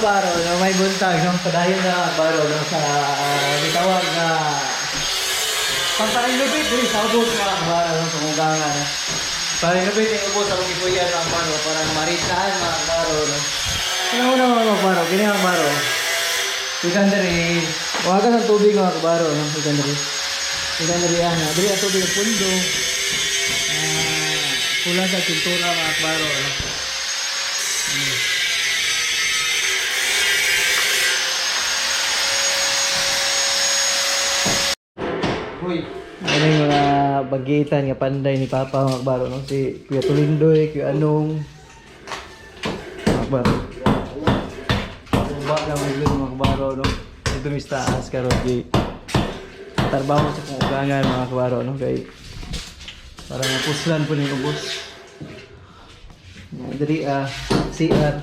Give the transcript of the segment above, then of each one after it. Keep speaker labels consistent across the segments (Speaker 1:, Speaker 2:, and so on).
Speaker 1: Kabaro, no, may buntag, no? Padayon na baro, no, sa gitawag na pagparinubit diri sa ubos, mga kabaro, no, sa kungangan, no. Parinubit yung ubos sa kong mga kabaro, para maritaan, mga kabaro, no. Ano una, mga kabaro, kini, mga kabaro. Ikan diri, wagas ang tubig, mga kabaro, no, ikan diri. Ikan diri ana, diri ang tubig ang pundo. Ah, kulang sa pintura, mga kabaro, no.
Speaker 2: Uy.
Speaker 1: Ano yung mga bagitan nga panday ni Papa, mga kabaro, no? Si Kuya Tulindoy, Kuya Anong. Mga kabaro. Ba na mga yun, mga kabaro, no? Dito mi sa taas karon kay trabaho sa kong ugangan, mga kabaro, no? Kay para mapuslan po ni ubos. Diri ah CR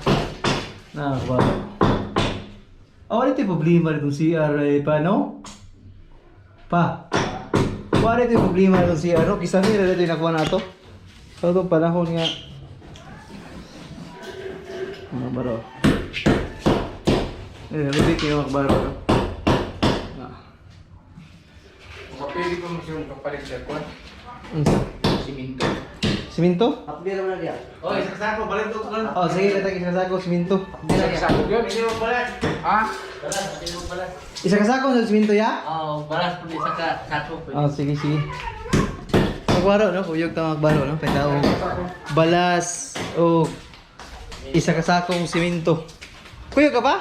Speaker 1: na, mga kabaro. Ah, wala ito problema rin CR eh, paano? Pa. Wala ito problema rin CR, no? Kisa nila ito yung nakuha na ito. Sa itong panahon nga. Mga baro. Eh, lubik yung mga baro, no? Ah.
Speaker 2: Kapili ko mo siyang kapalit sa kwan.
Speaker 1: Unsa?
Speaker 2: Siminto.
Speaker 1: Siminto?
Speaker 2: Oh, isa sako, balik ko kwan.
Speaker 1: Oh, sige, katag isa sako siminto.
Speaker 2: Isa sako yun. Hindi mo pala. Ha?
Speaker 1: Isa ka sako sa siminto ya?
Speaker 3: Oh, balas po isa ka sako po.
Speaker 1: Oh, sige, sige. Magbaro, no? Kuyog ta magbaro, no? Pwede balas o isa ka sakong siminto. Kuyog ka pa?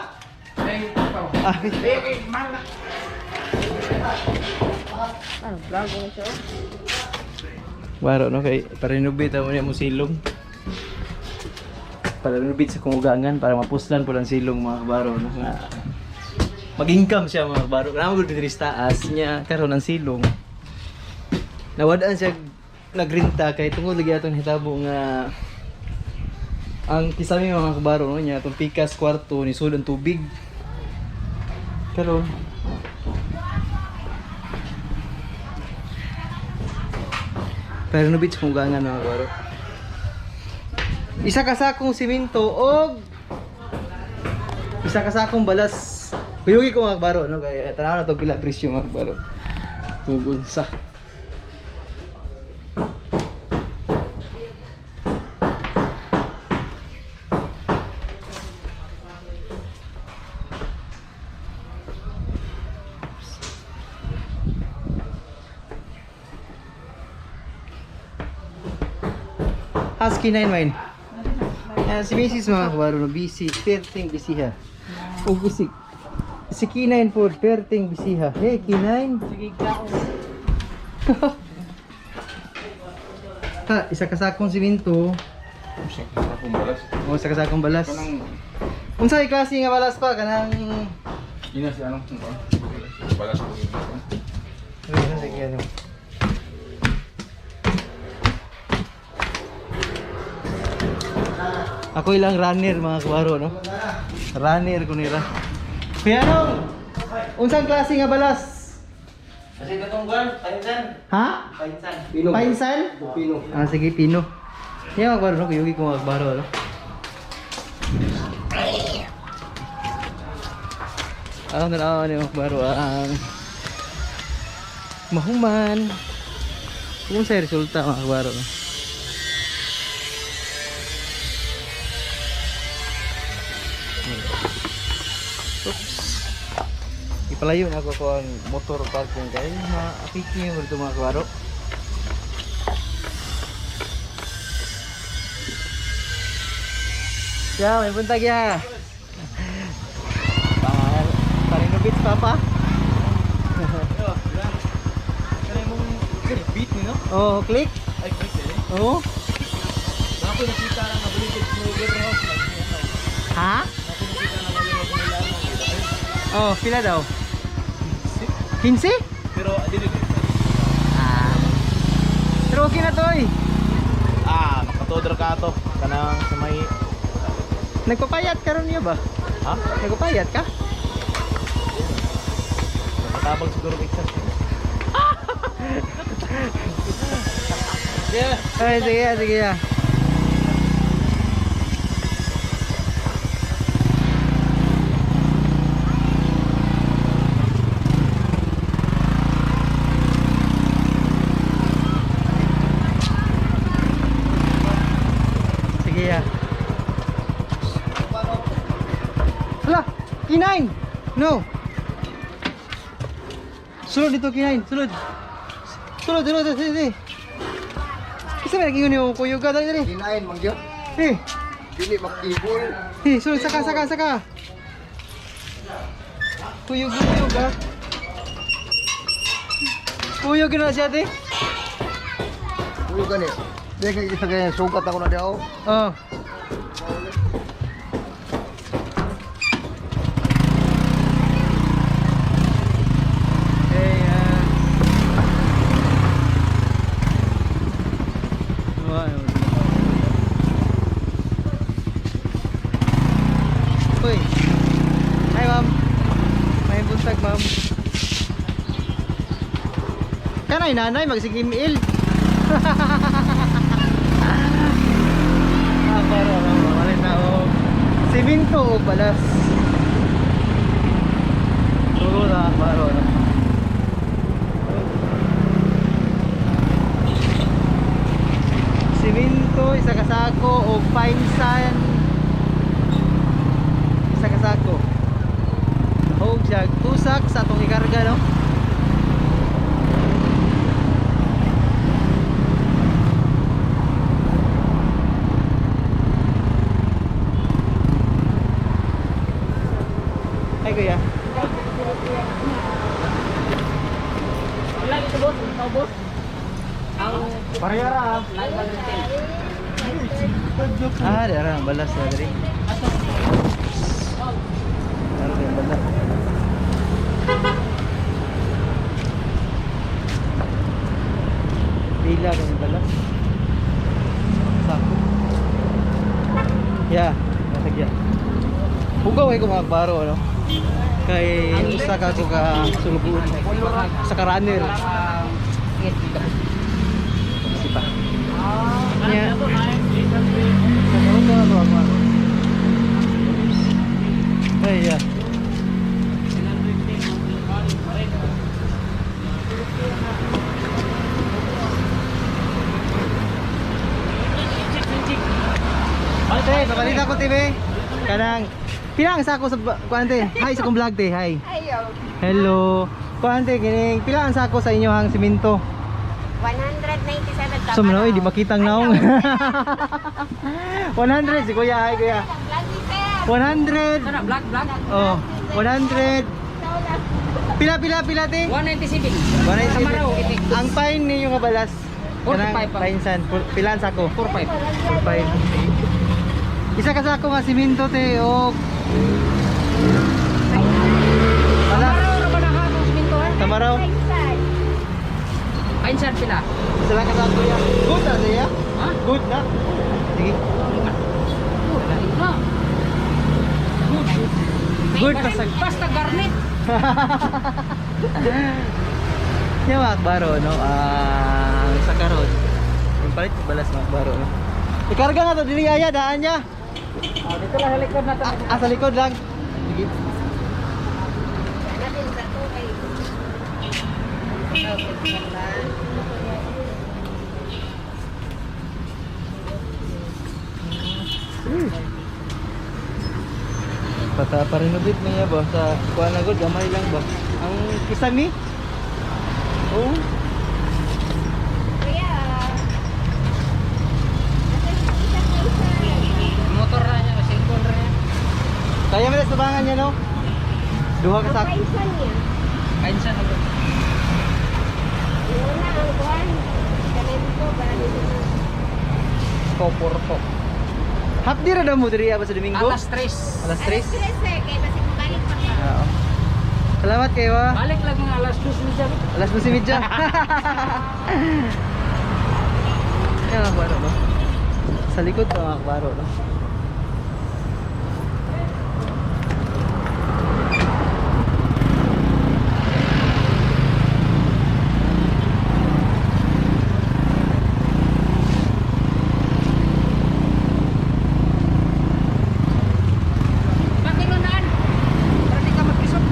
Speaker 2: Ay, ito.
Speaker 1: Ah,
Speaker 2: Eh, eh, mahal na.
Speaker 1: Baro, no? Kay parinubit mo niya mo silong. Parinubit sa kungugangan para mapuslan po lang silong, mga kabaro, no? Nga mag-income siya, mga kabaro. Kaya mo diri sa taas niya karon ang silong. Nawadaan siya nagrinta kay tungod lagi atong hitabo nga ang kisami, mga kabaro, no, niya atong pikas kwarto ni sud ang tubig. Karon pero no beach kung gangan, mga kabaro. Isa ka sakong simento og isa ka sakong balas. Kuyugi ko, mga kabaro, no, kay tanaw na to pila presyo, mga kabaro. Ug unsa. Husky 9 mine. Ah, si Mrs. mga kabaro, no, busy, perting busy ha. Ug si K9 po, perting busy ha. Hey, K9.
Speaker 3: Sige ka.
Speaker 1: Ha, isa ka sakong siminto
Speaker 2: Isa sakong balas.
Speaker 1: o isa ka sakong balas.
Speaker 2: Kanang
Speaker 1: Unsa klase nga balas pa kanang
Speaker 2: ina si anong kwan? Balas ko yun.
Speaker 1: Sige, sige, ano. Ako ilang runner, mga kabaro, no? Runner ko nila. Kuya Nong, unsang klase nga balas?
Speaker 3: Kasi katong kwan, painsan.
Speaker 1: Ha?
Speaker 3: Painsan.
Speaker 1: Painsan?
Speaker 2: Pino.
Speaker 1: Ah, sige, pino. Yan, mga kabaro, no? Kuyugi ko, mga kabaro, no? Ang tanawa ni mga kabaro, ang mahuman. Kung sa resulta, mga kabaro, no? Oops. Ipalayo na ako ko ang motor parking kay maapiki yung dito, mga kabaro. Ya, may buntag ya. Par parinubit papa.
Speaker 2: Kanang mong beat ni no?
Speaker 1: Oh, click.
Speaker 2: Ay, click eh.
Speaker 1: Oh.
Speaker 2: Ako nakita lang nabalik sa Google House.
Speaker 1: Ha?
Speaker 2: Ako nakita na nabalik sa
Speaker 1: Oh, pila daw? 15?
Speaker 2: Pero dili dili.
Speaker 1: Ah. Pero okay na to eh.
Speaker 2: Ah, makatodra ka to. Kanang sa may
Speaker 1: Nagpapayat ka ron niya ba?
Speaker 2: Ha?
Speaker 1: Nagpapayat ka?
Speaker 2: Matabang siguro exercise. Yeah.
Speaker 1: Ay, sige, sige. Ah. Sige ya. Hala, K9. No. Sulod dito K9, sulod. Sulod, sulod, sulod, sulod. Kasi may naging yun yung kuyog ka, dali, dali.
Speaker 2: Kinain, mangyot.
Speaker 1: Eh,
Speaker 2: Dili makibol.
Speaker 1: eh, sulod, saka, saka, saka. Kuyog, kuyog, ha. Kuyog na siya, ate.
Speaker 2: Ulo gani. Di kay isa kay sukat ako na diaw.
Speaker 1: Oh. Hey, wow. Uy. Hi, ma'am. May buntag, ma'am. Kanay nanay magsige email. Ah, para lang wala na o. Siminto o balas. Turo na baro na. Siminto, isa ka sako o fine sand. Isa ka sako. Hog siya, tusak sa atong ikarga no. Hi kuya.
Speaker 2: Parehara.
Speaker 1: Ah, di ara balas na diri. Ara di balas. Pila kami balas. Sako. Ya, nasagya. Hugaw ay ko mga baro no. Kay usa ka ko ka sulubuon. Usa ka runner. Sipa. Nya. Ay, yeah. Te, pabalita ko TV. Kanang pila ang sako sa kuan te? Hi sa kong vlog te, hi.
Speaker 4: Ayaw.
Speaker 1: Hello. Kuan te kining pila ang sako sa inyo hang simento?
Speaker 4: 197
Speaker 1: So manoy di makitang naong. 100 si kuya, hi kuya. 100.
Speaker 3: Sana black black.
Speaker 1: Oh, 100. Pila pila pila te?
Speaker 3: 197.
Speaker 1: 197.
Speaker 3: Tamaraw, itik.
Speaker 1: Ang fine ninyo nga balas.
Speaker 3: 45 pa.
Speaker 1: Fine san. Pila ang sako?
Speaker 3: 45.
Speaker 1: 45. Isa ka sako nga simento te o Balas.
Speaker 3: Tamaraw ra ba na hatong siminto ha?
Speaker 1: Tamaraw.
Speaker 3: Ayun sir pila.
Speaker 1: Isa lang ka sako ya. Good na siya.
Speaker 3: Ha?
Speaker 1: Good na. Sige.
Speaker 3: Good na. Good.
Speaker 1: Good
Speaker 3: Basta,
Speaker 1: pa sa
Speaker 3: basta garnet.
Speaker 1: Yung mga akbaro, no? Ah, sa karon. Yung palit ko balas mga akbaro, no? Ikarga nga to, dili aya, daan niya.
Speaker 3: Oh, dito lang sa likod na to.
Speaker 1: Ah, sa likod lang. Sige. Pata pa-renovate niya ba sa kuan na gud gamay lang ba. Ang kisami? Oo.
Speaker 4: Kuya.
Speaker 3: Motor na niya, cellphone ra niya.
Speaker 1: Kaya mo na sabangan niya no? Duha ka sa
Speaker 4: Paisan niya.
Speaker 3: Ayun sir na to.
Speaker 4: Yung una ang kuwan. Kanento para dito na.
Speaker 3: Koporto.
Speaker 1: Hapdi ra daw mo diri ba sa Domingo?
Speaker 3: Alas 3.
Speaker 1: Alas 3.
Speaker 4: Alas 3 eh, kay basig balik pa ka.
Speaker 1: Oo. Salamat kayo ah.
Speaker 3: Balik lang ng alas 2 niya.
Speaker 1: Alas 12:30. Ayan mga kabaro, no? Sa likod pa mga kabaro, no?
Speaker 3: Bakit naan? Para di ka magkisot.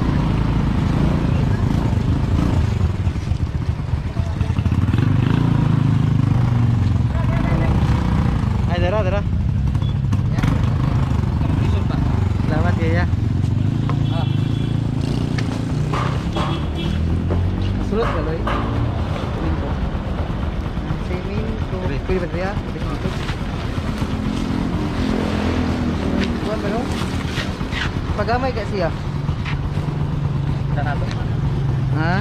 Speaker 1: Ay, dara, dara. Pagamay ka siya.
Speaker 3: Tanato.
Speaker 1: Ha?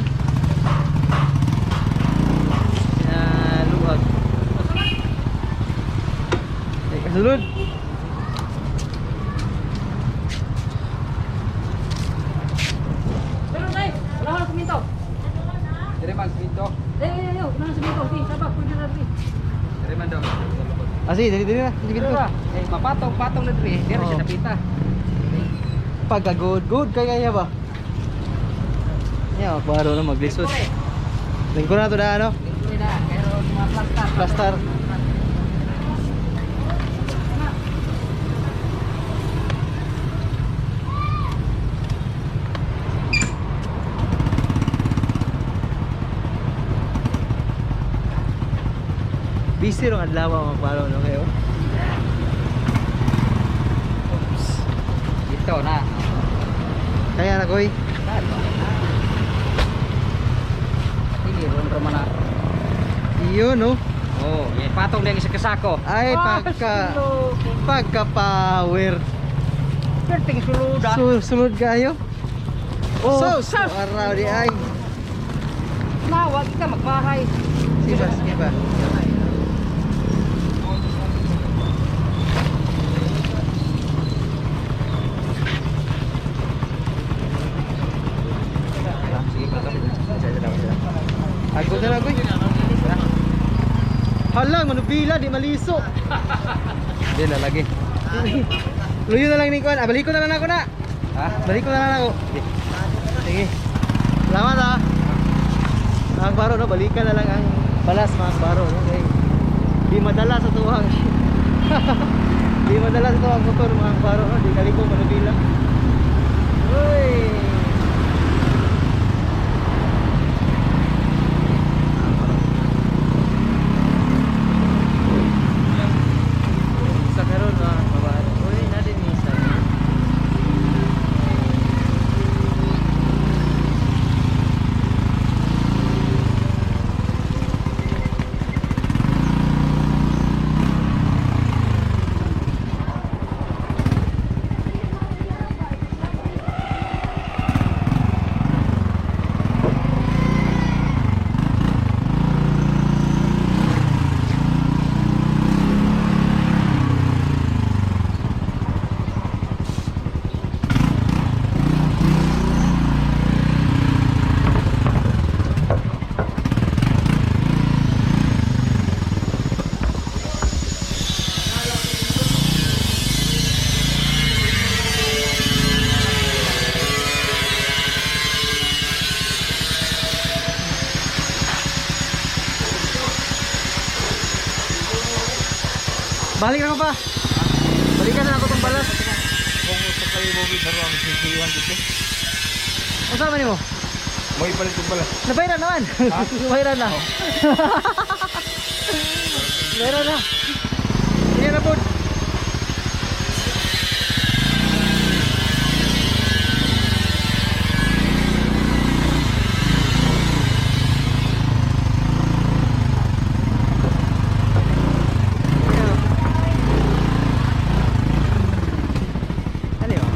Speaker 1: Sinaluag. Eh, kasulod.
Speaker 3: Pero nay, wala ka kuminto. Dire man kuminto. Eh, eh, eh, wala sa kuminto. Di, sabak pwede na di. Dire man daw.
Speaker 1: Ah, sige, dali dali na. Dili
Speaker 3: Dire
Speaker 1: ko.
Speaker 3: ba? Eh, mapatong-patong na dire. Dire siya
Speaker 1: Oo.
Speaker 3: napita.
Speaker 1: Pagka good, good kay kaya ba? Ya, baro na maglisod. Lingkod na to na ano?
Speaker 3: Lingkod na, pero mga plastar.
Speaker 1: Plastar. Busy rong adlaw mga baro no kayo. Oops.
Speaker 3: Dito na.
Speaker 1: Kaya na koy.
Speaker 3: Hindi ron ra man na.
Speaker 1: Iyon no.
Speaker 3: Oh, yeah. Patong lang isa kasako.
Speaker 1: Ay pagka pagka power.
Speaker 3: Perting suluda.
Speaker 1: Sulod kayo.
Speaker 3: Oh,
Speaker 1: So,
Speaker 3: sus!
Speaker 1: araw di ay.
Speaker 3: Na, wag ka magbahay.
Speaker 1: Sige ba, sige ba.
Speaker 3: Sige, patong.
Speaker 1: Ako na lang, koy. Hala, manubila, di maliso.
Speaker 3: Hindi na lagi.
Speaker 1: Luyo na lang ni Kwan. Ah, balik ko na lang ako na.
Speaker 3: Ha?
Speaker 1: Balik ko na lang ako. Sige. Salamat ah. Mga baro, no? Balikan na lang ang balas mga baro, no? Kay di madala sa tuwang. Di madala sa tuwang motor mga baro, no? Di kaliko manubila. Uy! Sa karon mga kabaro. Uy, natin misa. Balik na ko pa. Balikan na ako tong balas.
Speaker 2: Kung sa kayo mo sa ang sisiwan dito.
Speaker 1: Unsa man nimo?
Speaker 2: May palit kong balas.
Speaker 1: Nabayran naman. Nabayran na. Nabayran na. Hindi na po. Ano yun?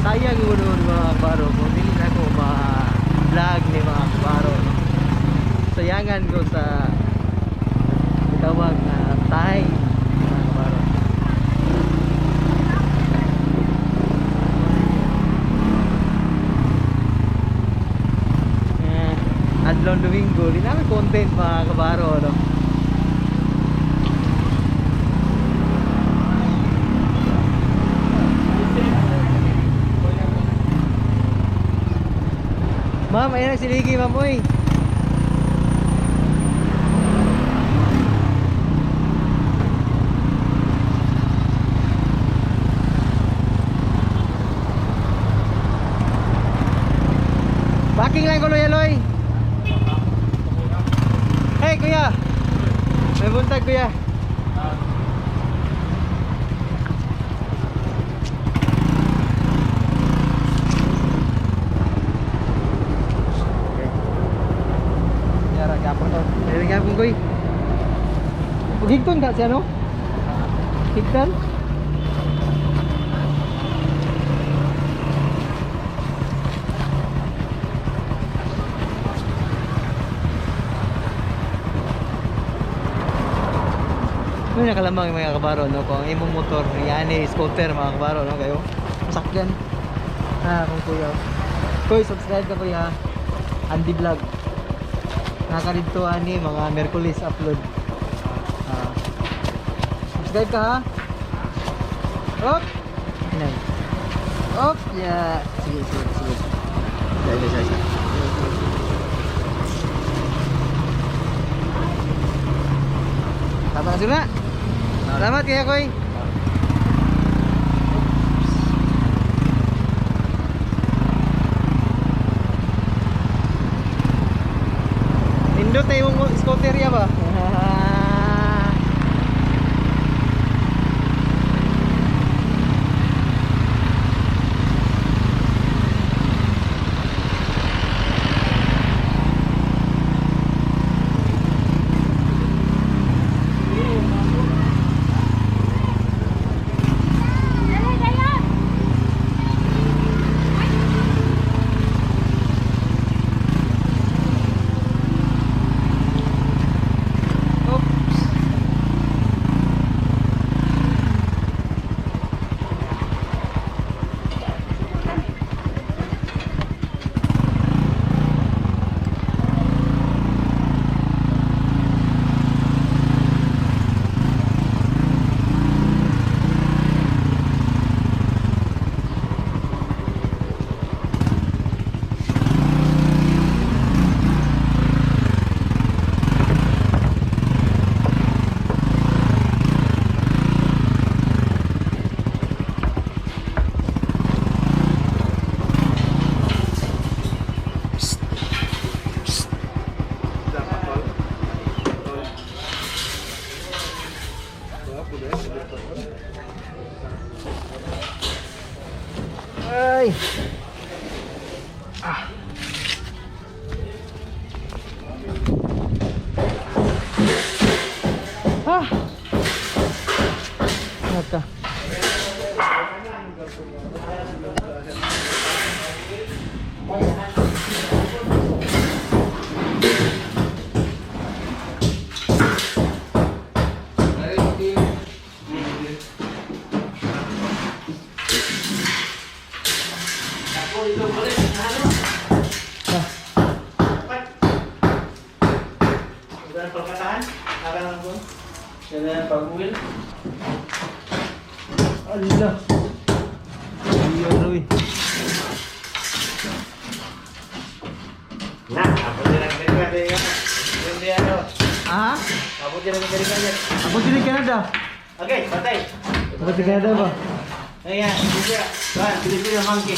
Speaker 1: Sayang uno mga baro kung dili na ako ma-vlog ni mga baro no? Sayangan ko sa tawag na time mga baro. Eh, Adlong Domingo, di namin content mga kabaro no? Ma'am, ayan ang siligi, ma'am, uy. Parking lang ko, Loy. Hey, kuya. May buntag, kuya.
Speaker 3: Yara gapon to.
Speaker 1: Meron nga pong, kuy. Higton ka siya, no? Higton? Ano nakalamang mga kabaro, no? Kung ang imong motor, yani scooter mga kabaro, no? Kayo, sakyan. Ah, kung kuya. Kuy, subscribe ka kuya. Andy Vlog. Nakaridto ani mga Merkulis upload. Ah. Subscribe ka ha. Op. Inay. Op, yeah. Sige, sige, sige. Sige, sige, sige. Tama na sila. Salamat kaya koy. Nindot na yung scooter ya ba?
Speaker 4: Dali, dayon!
Speaker 1: Oops. Ay. Ah. Ah. Ingat ka. Ah. Allah. Iya, Roy.
Speaker 5: Na, ako din ang ganyan. Hindi ano.
Speaker 1: Ah?
Speaker 5: Ako din ang ganyan.
Speaker 1: Ako din Canada.
Speaker 5: Okay, patay.
Speaker 1: Ako din Canada ba?
Speaker 5: Ayan, hindi. Ba, Filipino monkey.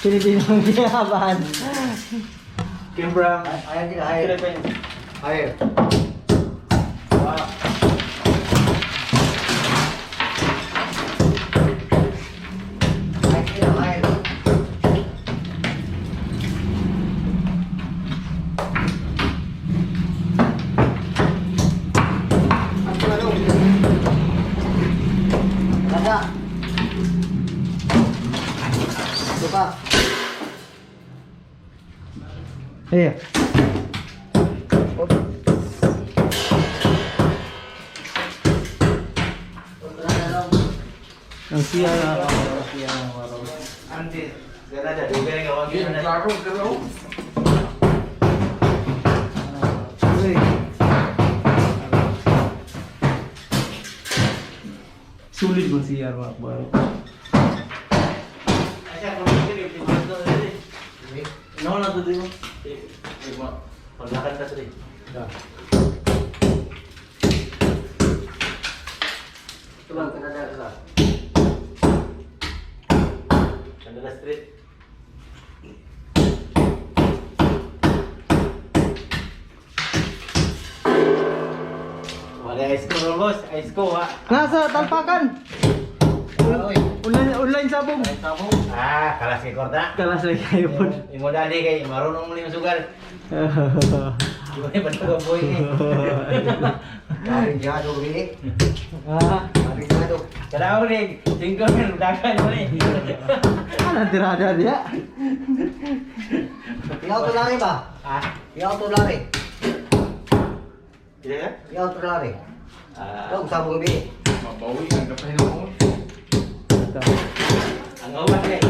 Speaker 1: Pilipino ang ginabahan.
Speaker 5: Kimbra.
Speaker 2: Ayan din, higher.
Speaker 5: Philippines.
Speaker 2: Higher.
Speaker 5: Wow.
Speaker 2: Higher din, higher. Ganda. Ito pa.
Speaker 1: Iya. Ang siya na ako. Ang siya na ako.
Speaker 5: Andy, Canada, dugay nga wag yun.
Speaker 1: Uy. Sulit mo siya mga baro.
Speaker 5: Asya, kung hindi dili. No na to dili. Paglakad ka dili.
Speaker 2: Ito lang, Canada, ito lang.
Speaker 5: Canada Street. Wala ice ko, boss. Ice ko, ha.
Speaker 1: Nasa talpakan. Online online sabong.
Speaker 5: Ah, kalas kay Korda.
Speaker 1: Kalas lagi kayo po.
Speaker 5: Imo dali kay marunong mo yung sugal. Di ba yung bantog ang buhay ni?
Speaker 2: Karingyado, bini.
Speaker 1: Ah,
Speaker 2: Karingyado.
Speaker 5: Kailangan ni, singko mil, dagan mo ni.
Speaker 1: anong tirada dia?
Speaker 2: I-auto lari ba?
Speaker 5: Ah,
Speaker 2: I-auto lari.
Speaker 5: iya ka?
Speaker 2: I-auto lari.
Speaker 5: Ah,
Speaker 2: Ikaw, sabong bi.
Speaker 6: Mabawi ang kapahinahon.
Speaker 1: Ito.
Speaker 5: Ang awan eh.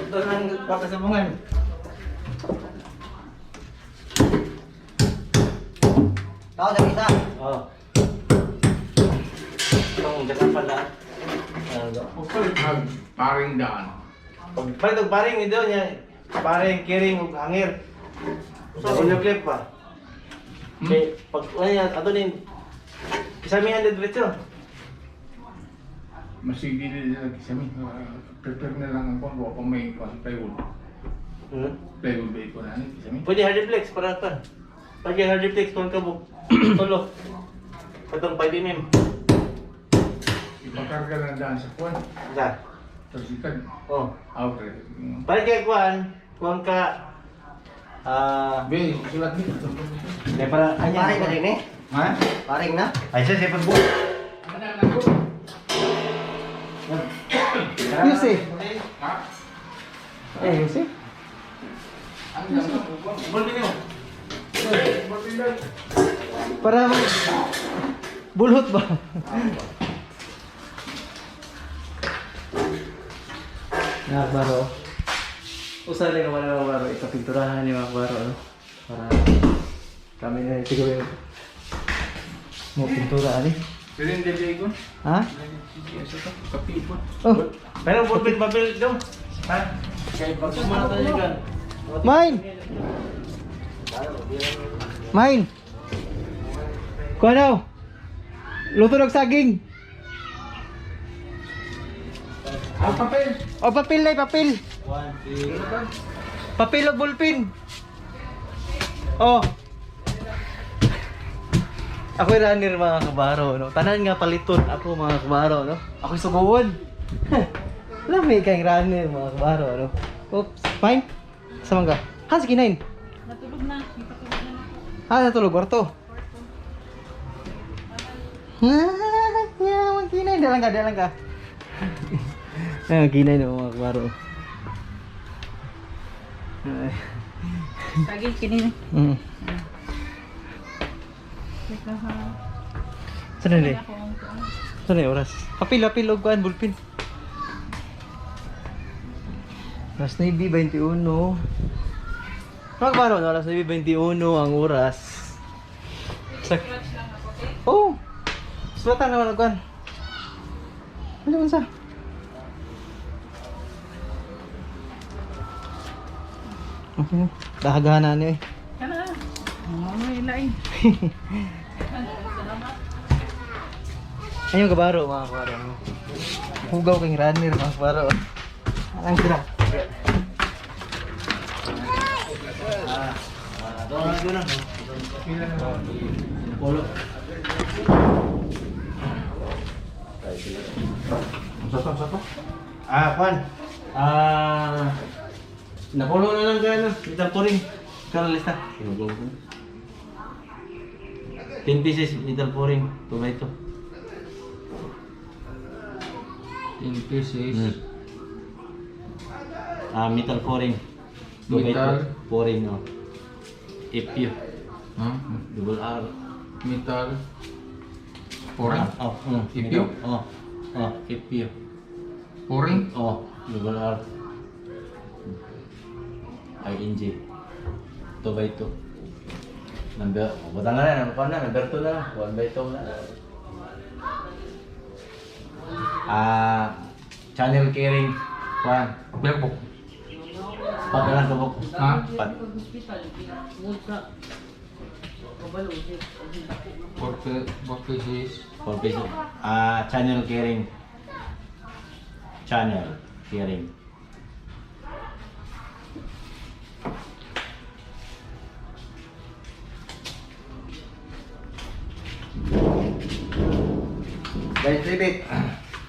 Speaker 5: Ito lang baka sa bungan.
Speaker 2: Tao sa isa.
Speaker 5: Oh. Itong jakapan na. Ano?
Speaker 6: Pagpalit hag paring daan.
Speaker 5: Pagpalit og paring ito niya. Paring kiring ug hangir. Sa inyo clip pa.
Speaker 6: Hmm?
Speaker 5: Kay pag ano yan, ato nin kisamihan diretso.
Speaker 6: Masigi nila kisami. Prepare na lang ang kwan. Wa pa may kwan plywood. Plywood ba ito na ni kisami?
Speaker 5: Pwede hardiplex para pa. Pag yung hardiplex kung kabuk. Tulo. Katong 5 mm.
Speaker 6: Ipakarga lang daan sa kwan.
Speaker 5: Sa.
Speaker 6: Tersikan.
Speaker 5: Oh.
Speaker 6: Out rin.
Speaker 5: Balik kay kuan, kuan ka ah,
Speaker 6: Be, sulat ni.
Speaker 5: kay para anya.
Speaker 2: Paring na din eh.
Speaker 5: Ha?
Speaker 2: Paring na.
Speaker 5: Ay siya siya pagbuo.
Speaker 1: Yuse.
Speaker 6: Ha?
Speaker 1: Eh, Yuse.
Speaker 6: Ang dami ko kwan.
Speaker 5: Bul ninyo.
Speaker 1: Para bulot ba? Mga kabaro. Usa lang wala mga kabaro. Ipapinturahan ni mga kabaro. No? Para kami na siguro yung mo pintura ani.
Speaker 6: Pwede hindi ba ikon?
Speaker 1: Ha?
Speaker 6: Kapi po.
Speaker 1: Oh,
Speaker 5: Pero bulpin papel dong. Ha? Kay pag sumata niya kan.
Speaker 1: mine. Mine. Kuha daw. Luto ng saging.
Speaker 6: Ang papel.
Speaker 1: O papel na papel.
Speaker 5: 1 2
Speaker 1: Papel o ballpen. Oh. Ako'y runner mga kabaro, no? Tanan nga paliton ako mga kabaro, no? Ako'y suguon. Lami kang runner mga kabaro, no? Oops, fine. Sa mangga. Ha, sige, nine.
Speaker 3: Natulog na. May patulog na ako.
Speaker 1: Ha, natulog, kwarto. Ah, yeah, magkinay. Dalang ka, dalang ka. Ay, magkinay na mga kabaro. Ay.
Speaker 3: Saging kinin. Wait lang ha.
Speaker 1: Saan na
Speaker 3: Ako ang kuan.
Speaker 1: Saan na yung oras? Papel, papel, og kuan, bulpin. Alas 9:21. Mga kabaro, no? Alas 9:21 ang oras. Sa...
Speaker 3: Scratch lang ako, okay?
Speaker 1: Oh! Sulatan naman ang kuan. Ano man sa? Okay na. Dahagahan na niyo eh.
Speaker 3: Kana. Oh, may lain.
Speaker 1: Ayun kabaro mga kabaro. Hugaw kang runner mga kabaro. Ang sila.
Speaker 5: Ah, doon na doon na. Polo.
Speaker 6: Ang sa to?
Speaker 5: Ah, Juan. Ah, napulo na lang gano'n. Metal pouring. Ikaw na lista. 10 pieces metal pouring. 2 by 2.
Speaker 6: 10 pieces.
Speaker 5: Ah, metal pouring. 2 by
Speaker 6: Metal.
Speaker 5: 2. Pouring, oh. FU.
Speaker 6: Ha?
Speaker 5: Double R.
Speaker 6: Metal. Pouring.
Speaker 5: Ah, oh,
Speaker 6: FU?
Speaker 5: Oh. Oh, FU.
Speaker 6: Pouring.
Speaker 5: Oh, double R. ING. 2 by 2. Number, oh, butang na, number na, number 2 na lang. 1 by 2 na. Ah, channel carrying. One.
Speaker 6: Blackbook.
Speaker 5: Pat na lang kabuk.
Speaker 6: Ha?
Speaker 5: Pat.
Speaker 3: Hospital, wag sa kabalo,
Speaker 6: 4 pieces.
Speaker 5: 4 pieces. Ah, channel carrying. Channel carrying.
Speaker 2: Guys, tribit.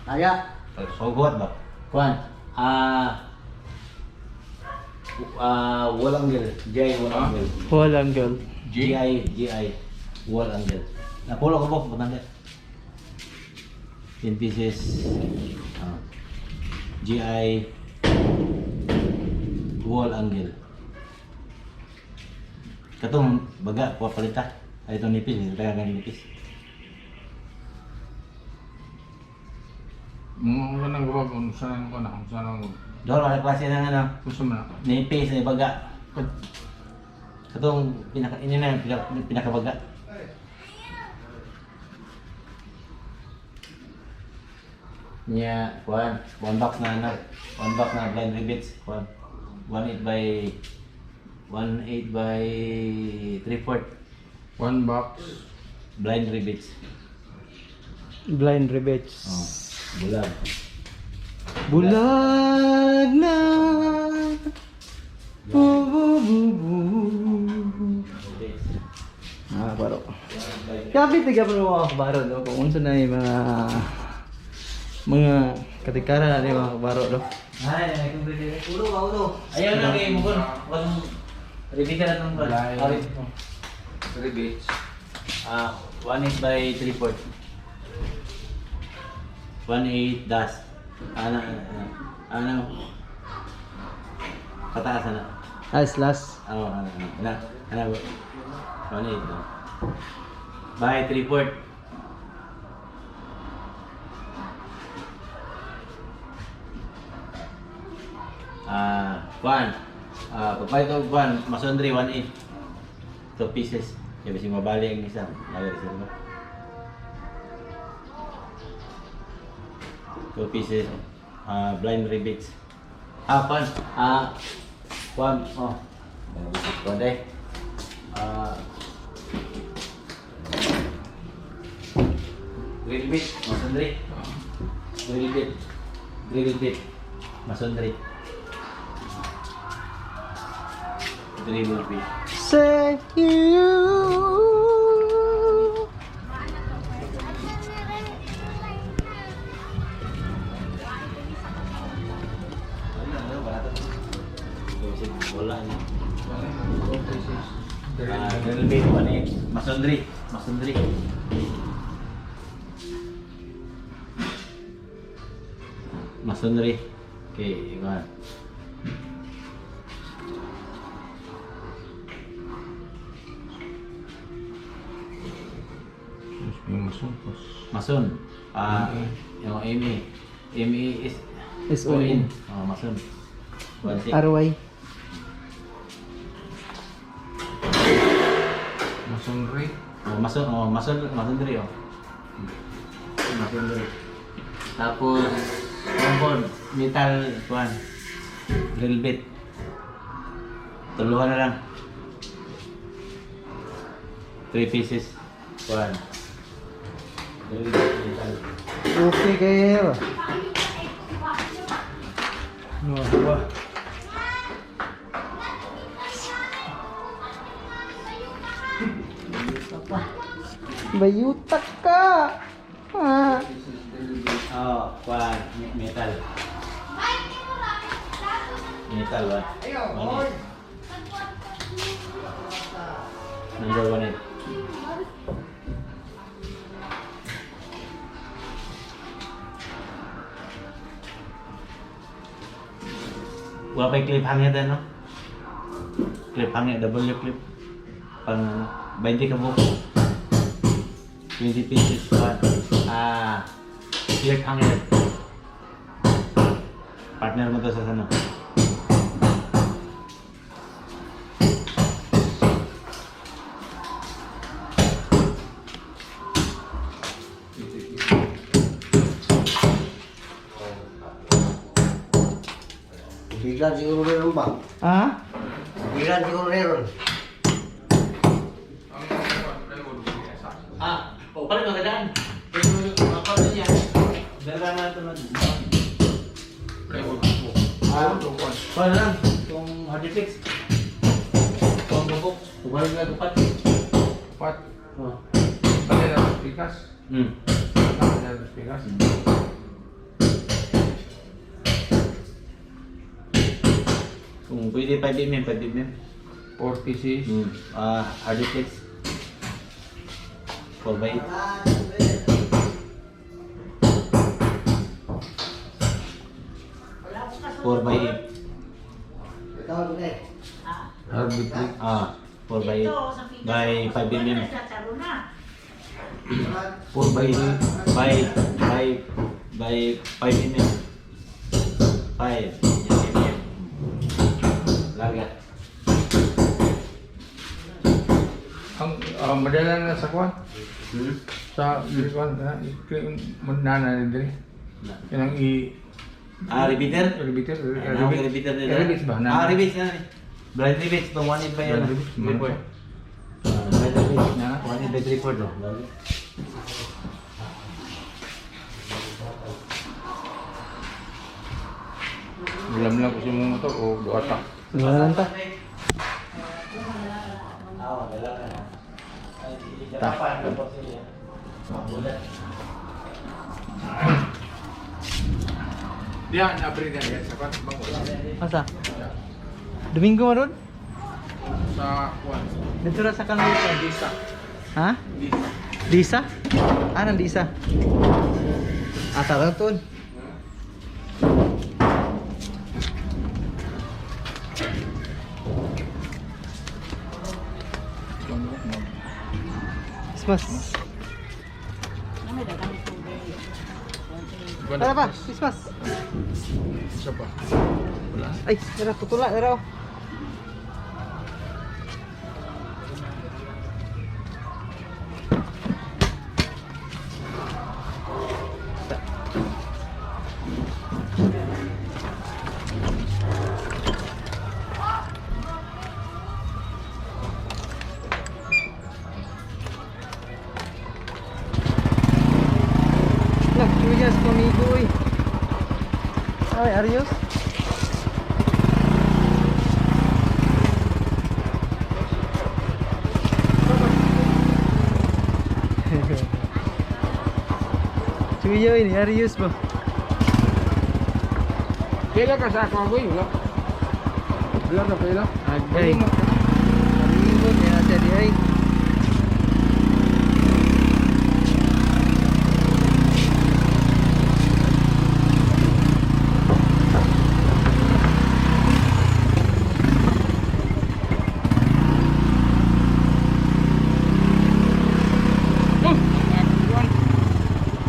Speaker 2: Aya.
Speaker 5: Sugot ba? Kuan. Ah, ah, wall angle. J wall
Speaker 6: Ah?
Speaker 5: angle.
Speaker 1: Walang girl.
Speaker 6: J.
Speaker 5: GI, GI, wall angle. Napulo ko po, butang 10 pieces. Ah. GI, wall angle. Katong baga, kuha palita. Ay, itong nipis, hindi talaga nipis.
Speaker 6: Mga kanang gawa kung saan ko na, kung saan ang
Speaker 5: Doon wala klase ng ano,
Speaker 6: gusto mo na.
Speaker 5: nipis na baga. Katong pinaka ini na pinakabaga. Nya, kuan, one box na ano, one box na blind rivets, kuan. 1.8 by 1.8 by 3/4
Speaker 6: One box.
Speaker 5: Blind rivets.
Speaker 1: Blind rivets.
Speaker 5: Oh, bulag.
Speaker 1: Bulag na. Bu bu bu bu.
Speaker 5: Rivets.
Speaker 1: Ah, baro. Kapit na gyapon mga kabaro no kung unsa na yung mga katikara na ni mga kabaro no.
Speaker 5: Ay, ay, kung pwede.
Speaker 2: Ulo ba ulo?
Speaker 5: Ayaw na kay mo kun. Kung riveta na tong kuan.
Speaker 6: Blind.
Speaker 5: Awit.
Speaker 6: Rivets.
Speaker 5: Ah, 1.8 by 3/4. 1.8 dash. Ana, ana, ana. Pataas ana.
Speaker 1: Ah, slash.
Speaker 5: Oo, ana, ana. Ana, ana. 1.8 no. By 3/4. Ah, one. Ah, pagpalit og one, masonry 1.8. Two pieces. Kaya bising mabali ang isa. Lagi sa ba? Two pieces. Ah, blind rivets. Ah, one. Ah, one. Oh. One day. Ah, drill bit, masonry. Drill bit. Drill bit. Masonry. Drill bit.
Speaker 1: Say you.
Speaker 5: Wala na, wala to. Wala na.
Speaker 6: Four pieces.
Speaker 5: Ah, drill bit, 1.8. Masonry. Masonry. Masonry. Okay, ikaw.
Speaker 6: Yung masungkos.
Speaker 5: Mason. Ah, yung M A. M A S
Speaker 1: S O N.
Speaker 5: Oh, Mason. 1.6.
Speaker 1: RY.
Speaker 6: Masonry.
Speaker 5: Oh, Mason, oh, Mason, Masonry oh. Masonry. Tapos compound metal kuan. Drill bit. Tuluhan na lang. 3 pieces. Kuan. Drill bit metal.
Speaker 1: Okay kayo. No, wah. Bayutak ka. Ah.
Speaker 5: Oh, kuan metal. Metal ba? One eight. Number 1.8. Wala pa yung cliffhanger din, no? Cliffhanger, W clip. Pang ano, 20 ka buko. 20 pieces pa. Ah, cliffhanger. Partner mo to sa ano.
Speaker 2: Bilan siguro meron ba?
Speaker 1: Ah?
Speaker 2: Bilan siguro meron.
Speaker 6: Ang kuwan, plywood. Isa.
Speaker 5: Ah, o pala magandaan. Pero ako niya. Dala na ito na.
Speaker 6: Plywood.
Speaker 5: Ah,
Speaker 6: Plywood o kuwan.
Speaker 5: Kuha na lang, kung hard fix. Kung bubok, kung wala na gupat.
Speaker 6: Pat.
Speaker 5: Oh.
Speaker 6: Pwede na pikas. Pwede na pikas.
Speaker 5: Kung pwede 5 mm, 5 mm.
Speaker 6: Four pieces.
Speaker 5: Ah, hard fix. 4 by 8. 4 by 8.
Speaker 6: Hardwood clip.
Speaker 5: Ah, 4 by 8 by 5 mm. 4 by 8 by by By 5 mm. 5 mm. Larga.
Speaker 6: Ang madala na sa kuan.
Speaker 5: Hmm?
Speaker 6: Sa kuan na nana ni diri.
Speaker 5: Na.
Speaker 6: Kanang i
Speaker 5: Ah, repeater?
Speaker 6: repeater,
Speaker 5: Ay, na, repeater nila.
Speaker 6: Rebits ba?
Speaker 5: Ah, rebits na. Blind rebits, itong 1.8 ba yan?
Speaker 6: Blind rebits,
Speaker 5: 3.4.
Speaker 6: man.
Speaker 5: Ah, blind rebits.
Speaker 6: Na.
Speaker 5: 1.8 by 3.4 no? Larga.
Speaker 6: Ulam lang ko sa mong motor o duha ta.
Speaker 1: Wala lang ta.
Speaker 5: Ah, wala ka na. Ay, dapat na po siya. Bulat.
Speaker 6: Diyan, abri na yan sa kuan. Bangko.
Speaker 1: Asa? Domingo man ron?
Speaker 6: Sa kuan.
Speaker 1: Dito ra sa kanal.
Speaker 6: Disa.
Speaker 1: Ha?
Speaker 6: Disa.
Speaker 1: Disa? Ah, nang Disa. Asa lang tun. Christmas. Tara pa, Christmas.
Speaker 6: Isa pa. Wala.
Speaker 1: Ay, tara, putula, tara. Oh. Nagkuyas ko, amigo, eh. Ay, Arius. Chuyo ini, Arius ba?
Speaker 6: Pila ka sa ako, boy. Wala. Wala ka pila.
Speaker 1: Agay. Amigo, niya siya di ay.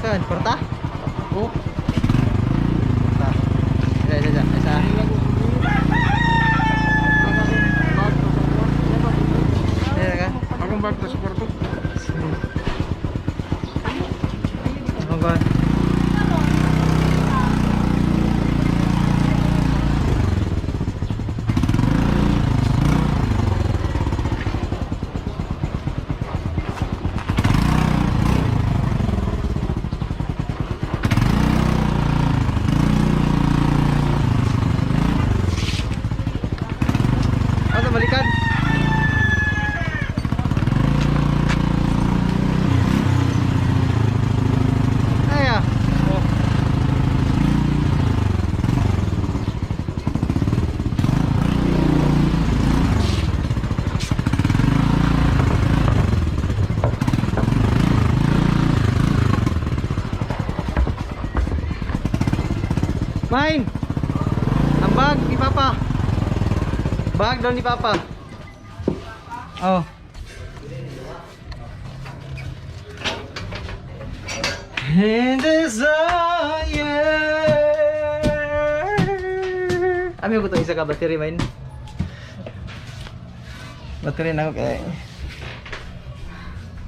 Speaker 1: Saan? Porta?
Speaker 6: Oh.
Speaker 1: Porta. Isa, isa, isa. Isa. Isa ka?
Speaker 6: Akong bag sa kwarto.
Speaker 1: Ano ba? Ano, balikan? Ay, ah. Oh. Mine! Ang bag ni Papa. Bag daw ni Papa. Oh. In desire. Ami ko to isa ka battery mine. Battery na ako kay.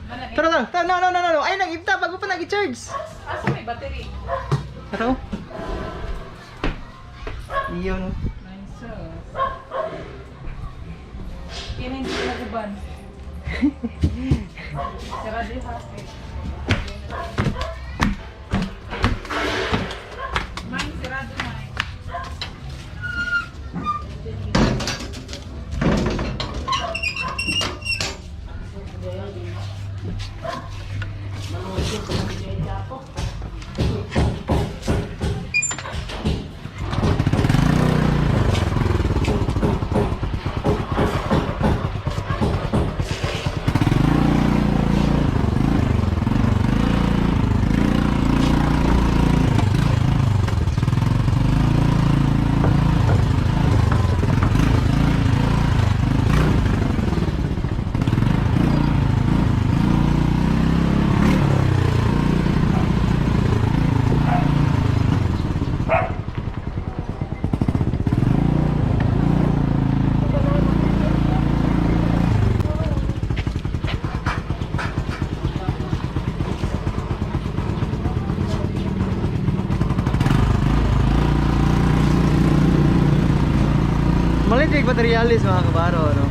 Speaker 1: Tara tara, tara, no no no no no. Ay nang ibta bago pa nag-charge.
Speaker 3: Asa may battery?
Speaker 1: Tara. Oh. Iyo no.
Speaker 3: Nice. Kaya hindi ko naguban. Sarado yung hapit. Mine, sarado mine.
Speaker 1: materialis mga kabaro, no?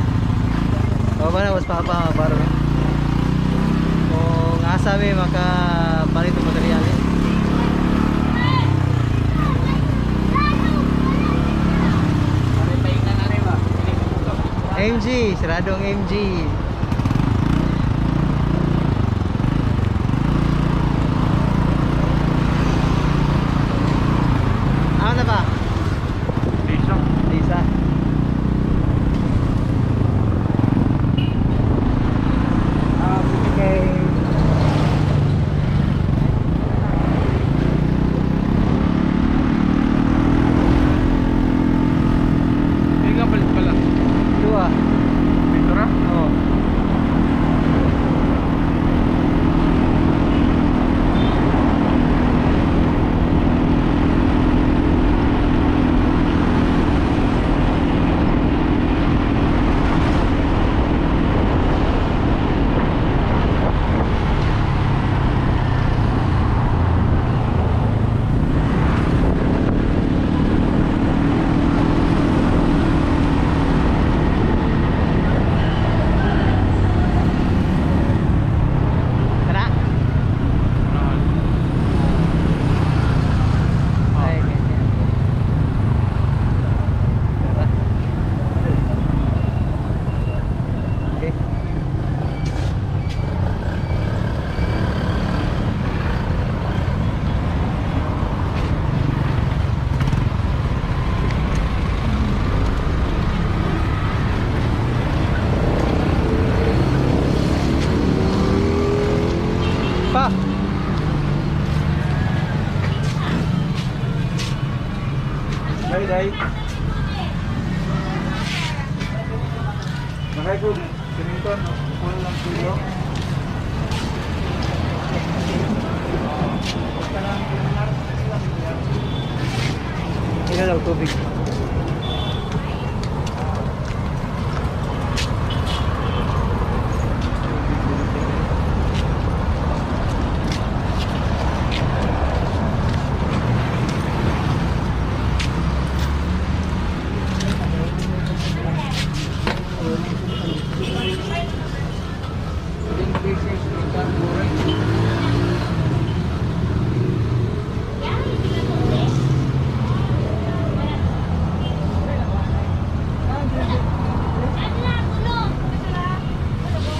Speaker 1: O ba na, mas papa mga kabaro, no? Kung asa mi makapalit og materialis. MG, sarado ang MG. Ano na ba?
Speaker 6: Lisa.
Speaker 1: Lisa. Okay.
Speaker 6: Hindi nga palit pala.
Speaker 1: Dua.
Speaker 6: Dito ra?
Speaker 1: Oh. Tara. Ay, ganyan. Tara. Okay. Pa.
Speaker 6: Dai, dai. Nakay ko, siminto, no? Kuha lang tuyo.
Speaker 1: Ikaw daw tubig.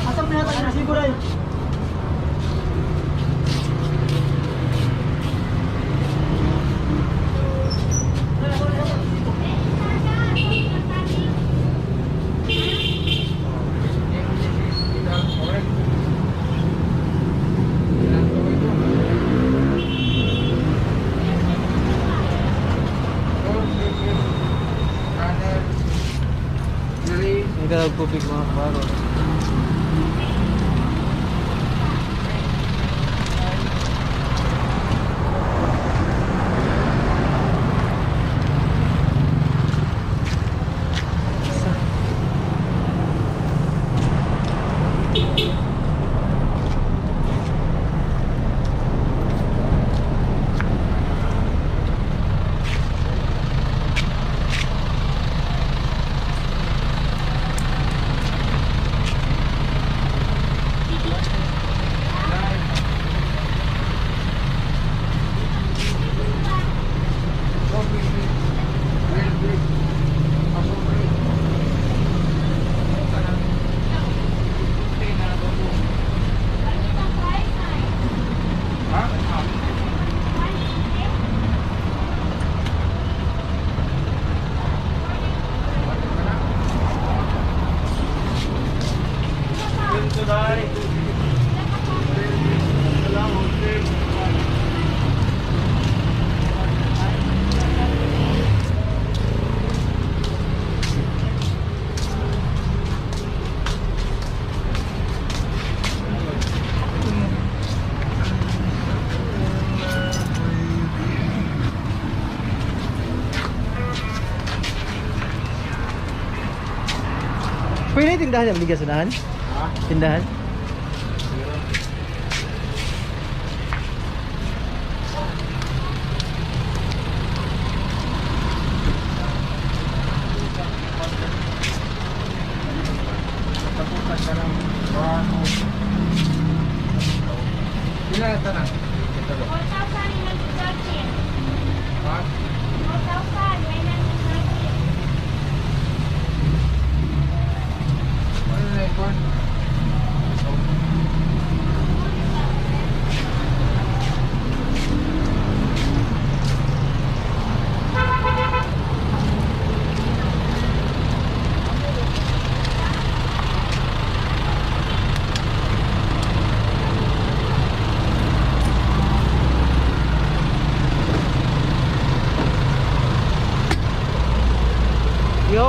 Speaker 1: Asa mo na resibo na Ikaw daw tubig mga kabaro. Pwede tindahan yung bigas unahan?
Speaker 6: Ha?
Speaker 1: Tindahan?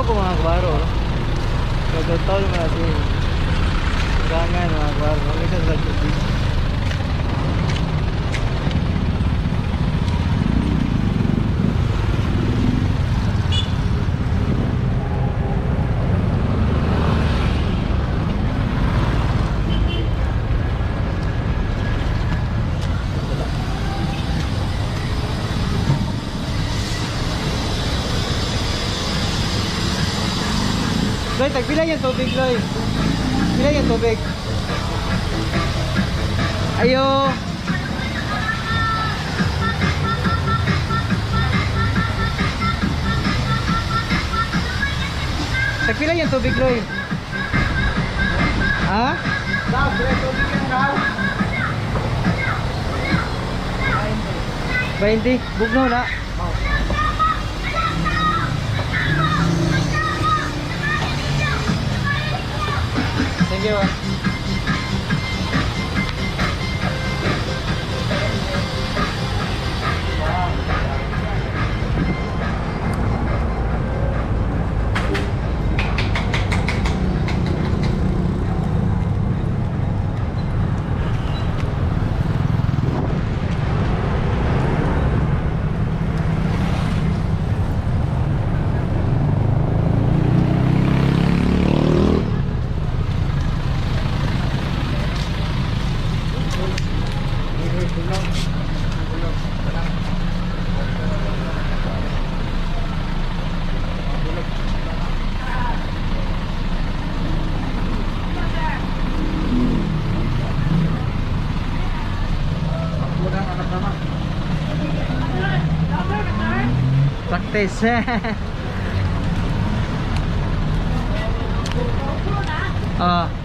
Speaker 1: Tugnaw ko, mga kabaro, no? Kagotol mga si Gangan, mga kabaro. Mga sa tubig. Loy, tagpila yung tubig, Loy. Pila yung tubig. Ayo. Tagpila yung tubig, Loy. Ha? 20. Bugnaw na. Thank you, ah. Practice. Ah.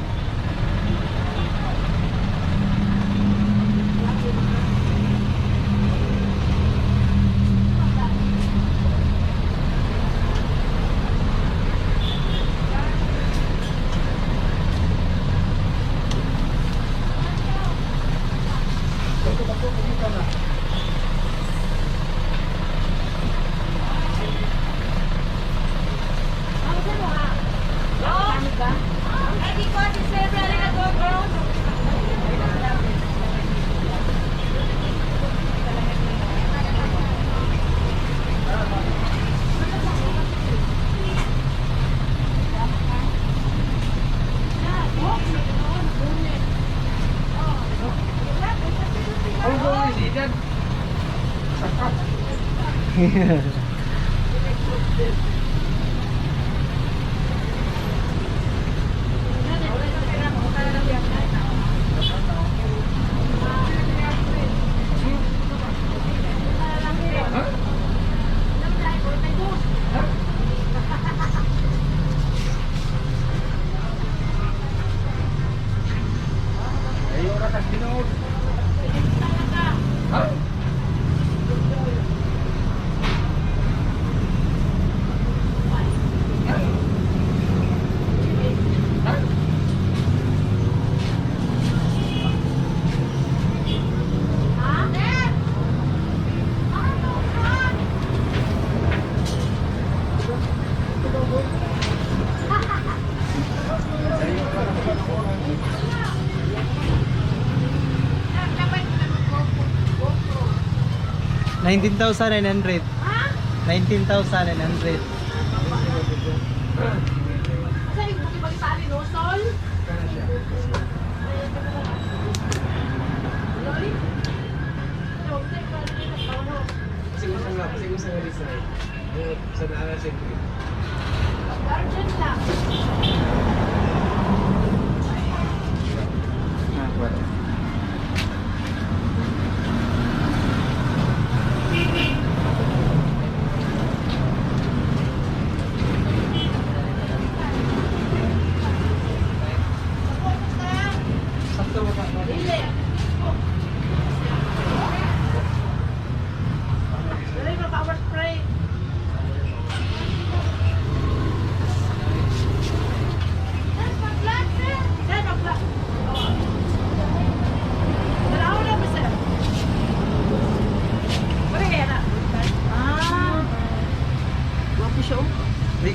Speaker 1: 19,900. 19,900.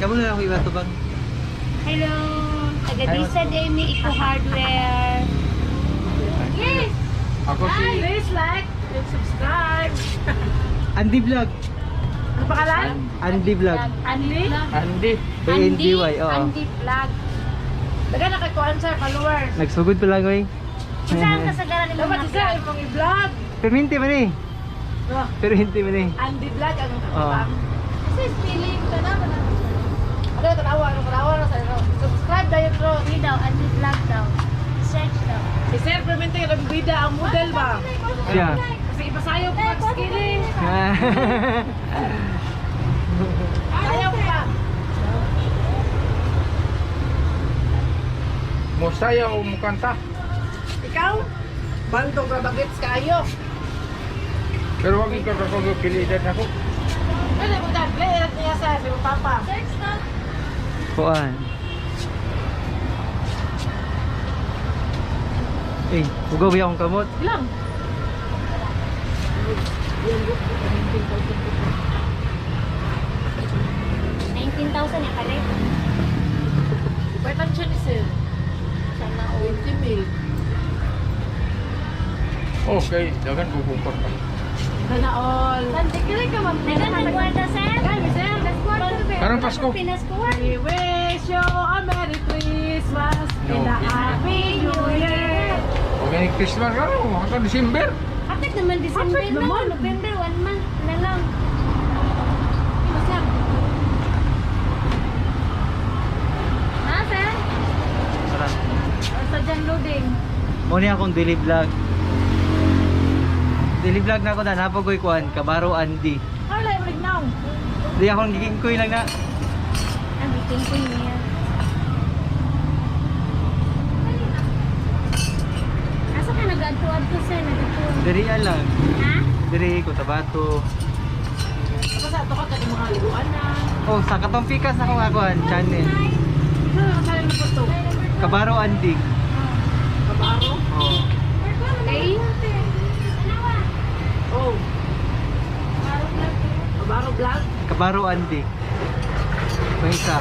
Speaker 1: Kamo na ako iba tubag.
Speaker 4: Hello. Taga Disa Demi Eco Hardware. Yes.
Speaker 6: Ako si
Speaker 3: Please like and subscribe.
Speaker 1: Andy Vlog.
Speaker 3: Ano pangalan?
Speaker 1: Andy Vlog.
Speaker 3: Andy?
Speaker 6: Andy.
Speaker 1: A-N-D-Y, oo.
Speaker 4: Andy Vlog.
Speaker 3: Daga na kay kuan sir, followers.
Speaker 1: Nagsugod pa lang, oy.
Speaker 4: Saan kasagaran ni
Speaker 3: Dapat
Speaker 4: mga
Speaker 3: si sir, imong i-vlog.
Speaker 1: Pero hindi man eh.
Speaker 3: Ah,
Speaker 1: Pero hindi man eh.
Speaker 3: Andy Vlog ang
Speaker 1: Oo.
Speaker 3: ang
Speaker 4: Kasi spelling ka na.
Speaker 3: Ano tanawa, ano tanawa na sa Subscribe dayon ro.
Speaker 4: Hindi daw, Andy Vlog daw. Search daw.
Speaker 3: Si Sir Clemente ang bida ang model ba?
Speaker 1: Siya.
Speaker 3: Kasi ipasayo ko pag skilling. Ayaw pa.
Speaker 6: Mosaya o mukanta.
Speaker 3: Ikaw? Bantog ra bagets kaayo.
Speaker 6: Pero wag ikaw kako pilitan ako.
Speaker 3: Pwede mo dad, play it niya sa si papa.
Speaker 4: Search daw.
Speaker 1: Kuan. Eh, ugaw ba akong kamot?
Speaker 3: Ilang?
Speaker 4: 19,000 yung kali.
Speaker 3: Pwede siya ni sir.
Speaker 4: Sana all.
Speaker 3: 20 mil.
Speaker 6: Okay, dagan bubukor pa.
Speaker 3: Sana all.
Speaker 4: Kaya ka ma'am. Nagkwarta sir?
Speaker 3: Kaya sir.
Speaker 6: Karong Pasko.
Speaker 4: Pinaskuhan.
Speaker 3: We wish you a Merry Christmas
Speaker 6: No,
Speaker 3: and a Happy New Year.
Speaker 6: Okay, Christmas ka ro, hanggang December.
Speaker 4: Kapit naman December
Speaker 3: Kapit
Speaker 4: na.
Speaker 3: naman.
Speaker 4: November, one month na lang.
Speaker 3: Ano, sir?
Speaker 4: Ha, sir?
Speaker 1: Tara.
Speaker 3: Sa dyan loading.
Speaker 1: Muna akong daily vlog. Daily vlog na ako na napagoy kuan, Kabaro Andy.
Speaker 3: Ano lang yung now?
Speaker 1: Di ako gigingkoy lang na.
Speaker 4: Ang bitin ko niya. Asa ka nag-adto-adto, sir? Nag-adto.
Speaker 1: Diri lang.
Speaker 4: Ha?
Speaker 1: Diri ko tabato.
Speaker 3: Tapos sa ato ka kani mga liguan na.
Speaker 1: Oh, sa katong pikas na akong akuan channel.
Speaker 3: Ikaw na kasali ng gusto.
Speaker 1: Kabaro Andy.
Speaker 3: Kabaro?
Speaker 1: Oh.
Speaker 4: Okay.
Speaker 3: Oh. Kabaro vlog?
Speaker 1: Kabaro Andy. May isa.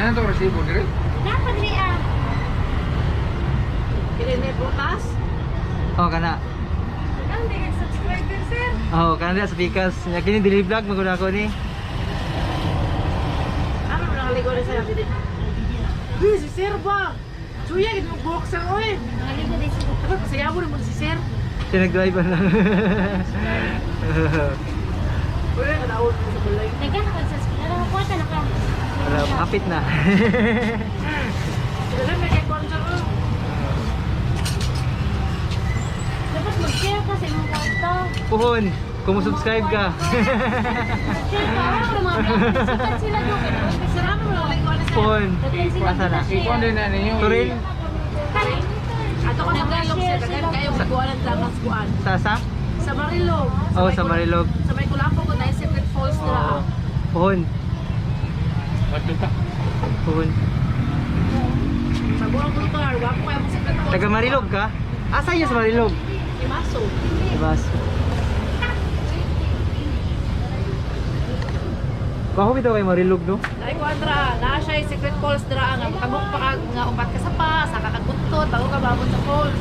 Speaker 6: Ano to resibo dire?
Speaker 4: Dapat rin ah.
Speaker 3: Kini prutas?
Speaker 1: Oh, kana.
Speaker 4: Ang di subscriber, sir.
Speaker 1: Oh, kana diha sa pikas. Nya kini daily vlog maguna ako ni.
Speaker 3: Ano mo nakaligo na sa'yo? Uy, si sir ba? Suya, gito mag-boxer sir, oy.
Speaker 4: Nakaligo din siya.
Speaker 3: Dapat pasaya mo naman si sir.
Speaker 1: Siya nag-drive lang.
Speaker 3: Uy, kadaon mo sa balay.
Speaker 4: Teka, nakag-subscribe. Nakakuha na ka.
Speaker 1: Wala, kapit na.
Speaker 3: Sila may kay sir, oy.
Speaker 4: Dapat mag-share ka sa imong kwarta.
Speaker 1: Puhon, kung subscribe ka.
Speaker 4: Share ka. Wala ka mga vlog. Sikat sila doon.
Speaker 3: Sir, ano mo nakaligo na sir?
Speaker 1: Puhon.
Speaker 4: Daghan sila
Speaker 1: Asa na?
Speaker 6: Ikuan din na ninyo.
Speaker 1: Turil?
Speaker 3: Ato ka sa Marilog, sir. Daghan kayo magkuhan ang langas kuan.
Speaker 1: Sasa?
Speaker 3: Sa Marilog.
Speaker 1: Oh, sa Marilog.
Speaker 3: Sa may Kulapo ko na Secret Falls na.
Speaker 1: Oh. Puhon.
Speaker 6: Madto ta.
Speaker 1: Puhon.
Speaker 3: Sa buong lugar, wapo kayo mong Secret Falls.
Speaker 1: Taga Marilog ka? Asa yun sa Marilog?
Speaker 3: Imaso.
Speaker 1: Diba? Bako bitaw kay Marilog no?
Speaker 3: Dahil ko andra, naa siya yung Secret Falls dira nga makabuk pa ka nga upat ka sa pa, sa kakaguttot bago ka maabot sa falls.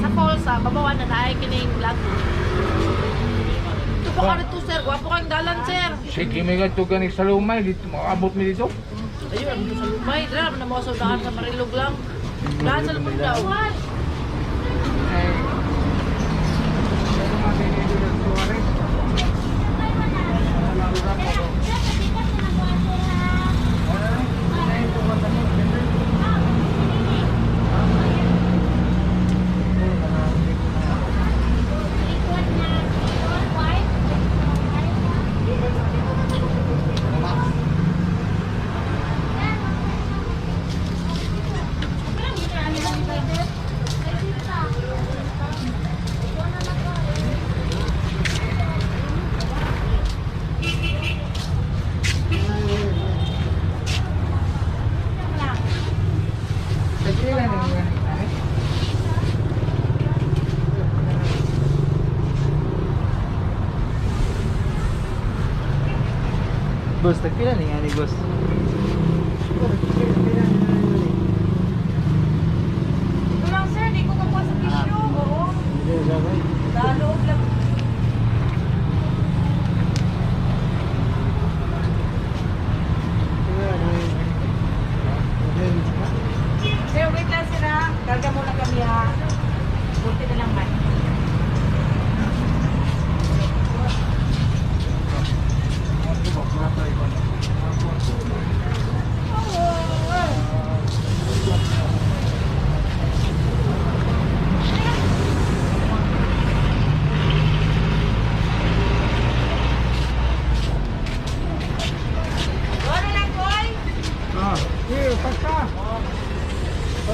Speaker 3: Sa falls sa babawan na naay kining lago. Ito pa ka rito sir, gwapo kang dalan sir.
Speaker 6: Sige, may gadto gani sa lumay dito makaabot mi dito.
Speaker 3: Ayun, ang sa lumay, dira man na mo sa daan sa Marilog lang. Daan sa lumay daw.
Speaker 6: Eh,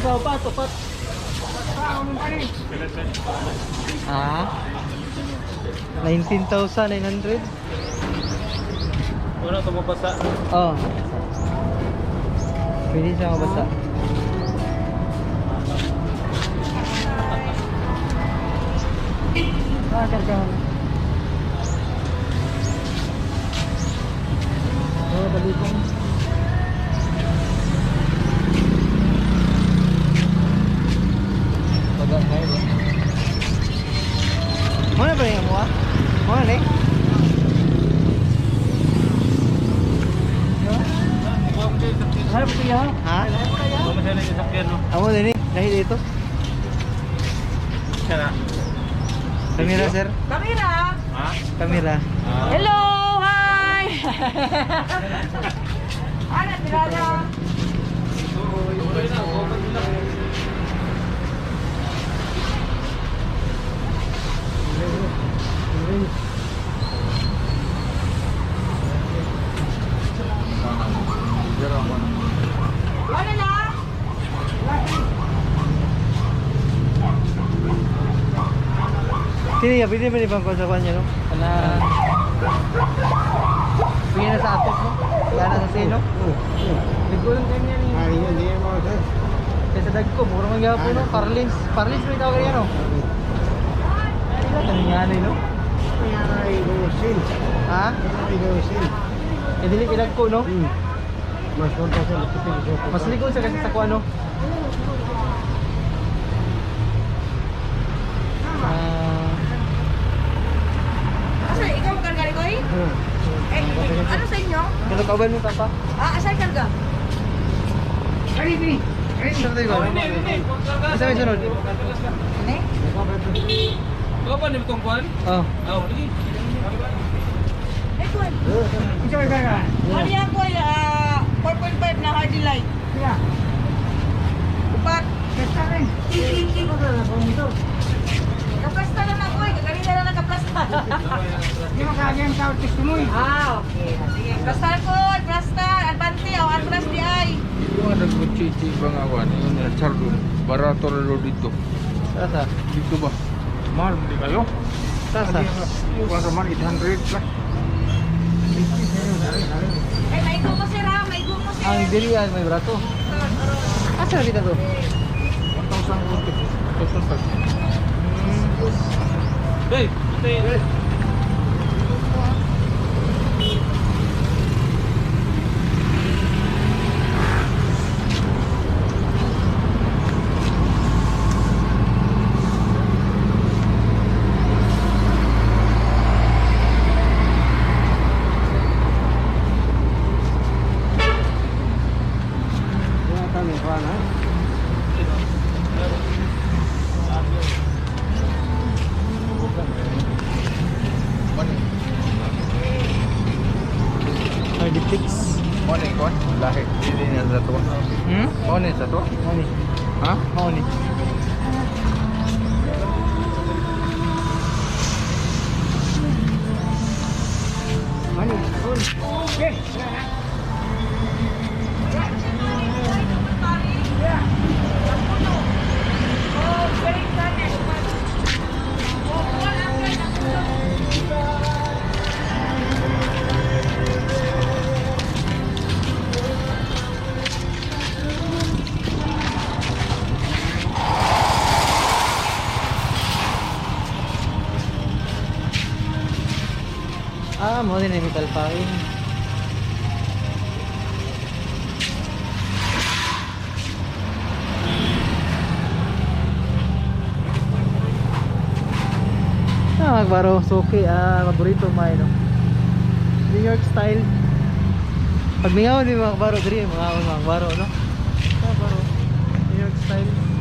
Speaker 1: Ito pa, tupat. Ah? 19,900?
Speaker 5: Wala ito mabasa.
Speaker 1: Oo. Oh. Pwede siya mabasa. Ah, kargahan. Oh, balikong. Baga kayo ba? Muna ba yung amuha? Muna na eh. Ha?
Speaker 5: Wala siya na no?
Speaker 1: Amo din eh. Dahil dito.
Speaker 5: Siya na.
Speaker 1: Kamera sir.
Speaker 3: Kamera!
Speaker 5: Ha?
Speaker 1: Kamera.
Speaker 3: Hello! Hi! Ano, tirada? Ano na?
Speaker 1: Sini ya, pwede ba ni bang sa kanya no? Kana. Pwede na sa atos no? Wala na sa sino? Nagkulang kanya ni.
Speaker 2: Ay, hindi mo sir.
Speaker 1: Kaya sa dagko, mura man gyapon no. Parlins, Parlins may tawag niya no. Ano nga ni no?
Speaker 2: Ay, dosin.
Speaker 1: Ha?
Speaker 2: Ay, dosin.
Speaker 1: Eh dili kay dagko no.
Speaker 2: Mas konta sa tipid sa.
Speaker 1: Mas likod sa kasi sa kuan no. Ah,
Speaker 3: Asa, ikaw karga ni Koy? Eh, ano sa inyo?
Speaker 1: kano kauban mo papa?
Speaker 3: Ah, asan karga?
Speaker 1: Saan tayo ko? Asa may sunod?
Speaker 3: Ano?
Speaker 6: Ikaw pa, nilitong kuhan?
Speaker 1: Oh.
Speaker 6: Ah, lagi.
Speaker 3: Eh, Koy. Ano yan, Koy? Ah, 4.5 na hardy light. Yeah. Upat. Kaplasta na na, Koy. Kanina na nakaplasta.
Speaker 6: Hindi makagyan sa mo
Speaker 3: Ah, okay. Sige, plasta Koy. Plasta. Advante, o atras di ay.
Speaker 6: Yung nga nagbuchichi ba nga kuhan? Yung Richardo. Barato na dito.
Speaker 1: Sasa.
Speaker 6: Dito ba? Mahal mo di kayo?
Speaker 1: Sasa.
Speaker 6: Kuhan sa man, 800 plus.
Speaker 3: Eh, maigo mo sir ha. Maigo mo sir.
Speaker 1: Ang dili yan, may brato. Asa na kita to?
Speaker 6: 1,000 1,500. Hey, ito.
Speaker 1: Hardipix.
Speaker 6: Mo ni kuhan? Lahi. Hindi niya sa to.
Speaker 1: Hmm?
Speaker 6: Mo ni sa to?
Speaker 1: Mauni.
Speaker 6: Ha?
Speaker 1: Mauni. Ah, mo din ay metal pain. Ah, magbaro, suki, ah, paborito may no. New York style. Pag mingaw ni mga baro diri, mga mga baro no. Ah, baro. New York style.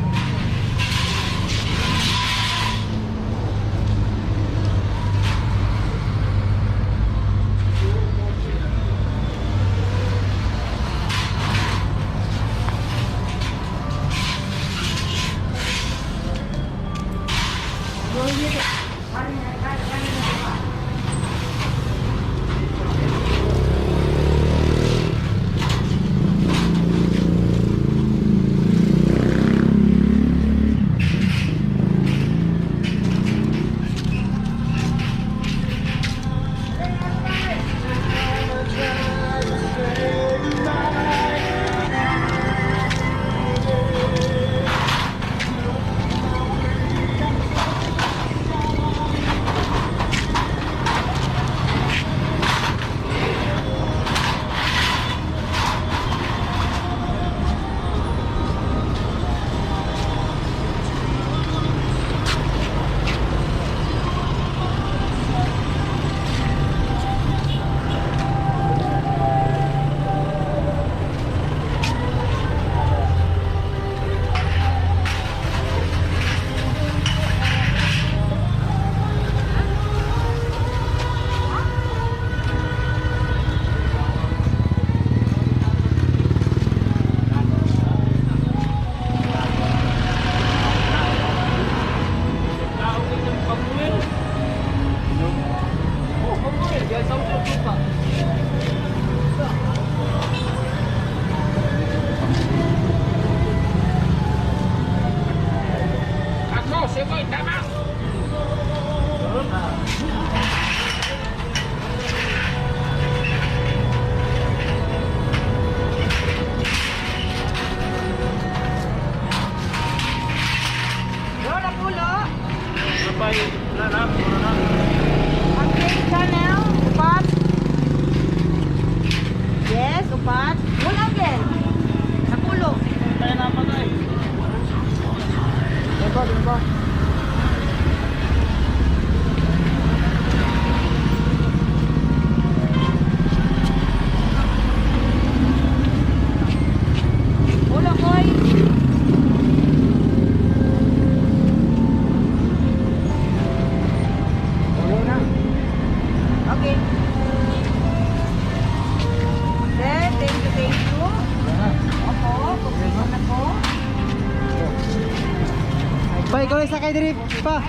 Speaker 1: sakay diri pa.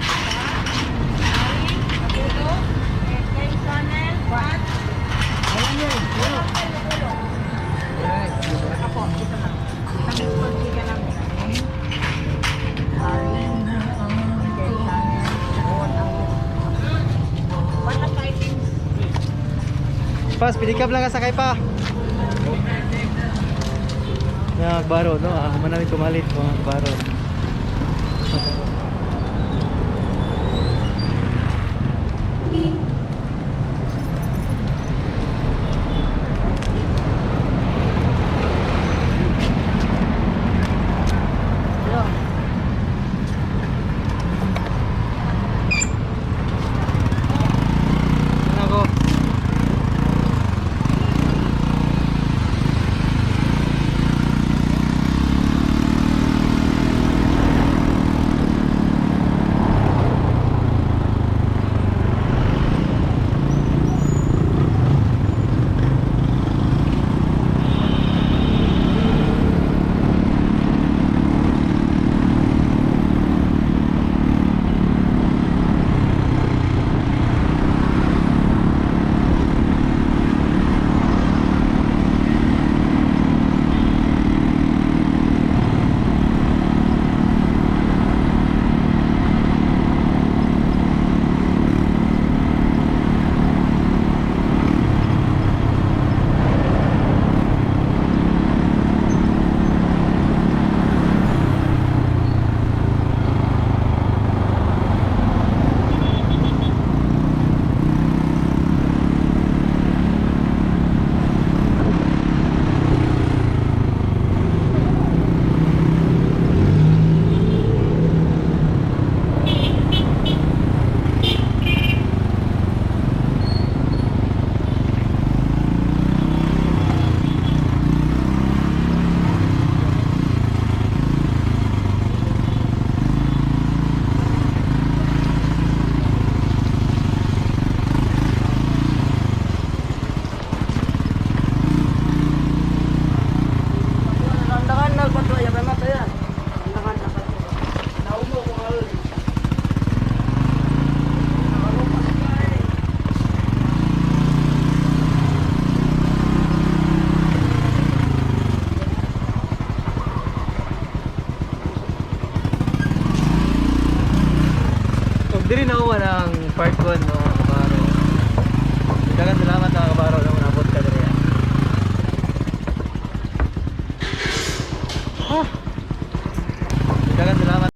Speaker 1: Pas, pilikap lang ka sakay pa. Mga baro, no? Ah, manamit kumalit mga baro. Nako. Ug diri na ang part 1, no, mga kabaro. Daghang salamat mga kabaro nung nabot ka diri. Ah. Daghang salamat.